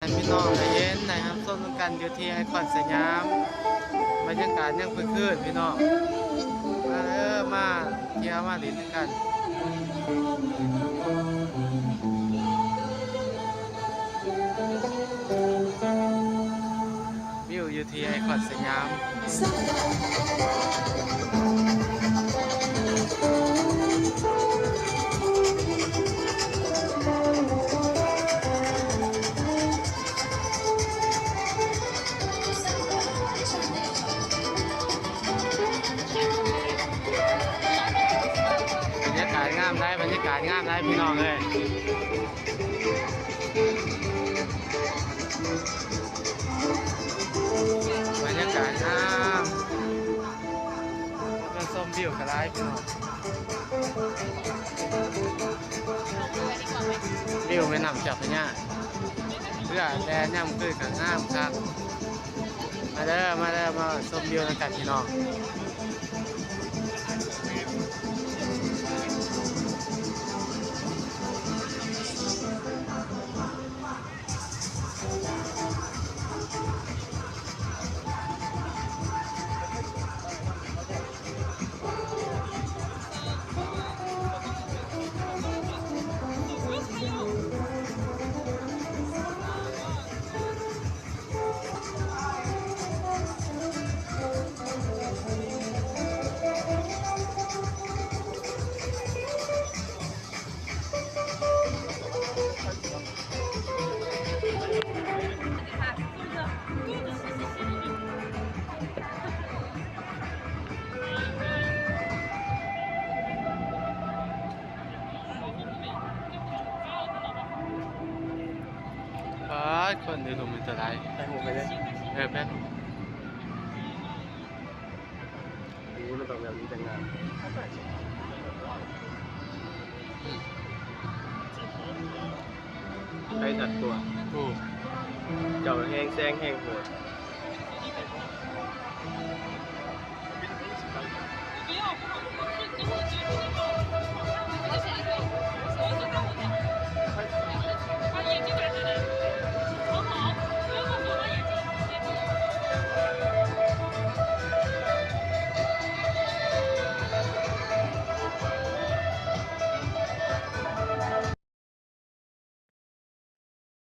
ໃຫ້ພີ່ນ້ອງໄດ້ເຫັນໄດ້ຮັບຊົມນຳກັນຢູ່ທີ່ໄອຄອນສະຫຍາມ. ບັນຍາກາດຍັງຄຶກຄື້ນພີ່ນ້ອງ ມາເດີ ມາທ່ຽວມາຫຼິ້ນນຳກັນ. ວິວຢູ່ທີ່ໄອຄອນສະຫຍາມ. ບັນຍາກາດງາມຫຼາຍ ບັນຍາກາດງາມຫຼາຍພີ່ນ້ອງເອີຍ. ບັນຍາກາດງາມ ມາຊົມວິວກໍຫຼາຍພີ່ນ້ອງ. ວິວແມ່ນ້ຳເຈົ້າພະຍາ ເຮືອແລ່ນຍາມຄືນກໍງາມຄັກ. ມາເດີ ມາເດີ ມາຊົມວິວນຳກັນພີ່ນ້ອງ. ປາດ ຄົນຢູ່ລຸ່ມນີ້ເທົ່າໃດ? ຖ່າຍຮູບໄປເລີຍ. ເອີ ແມ່ນ. ໂອ້ ມັນຕ້ອງແບບນີ້ຈັ່ງງາມ. ໄປຕັດຕົວ. ໂອ້ ເຈົ້າແຮງແຊງແຮງໂຫດ.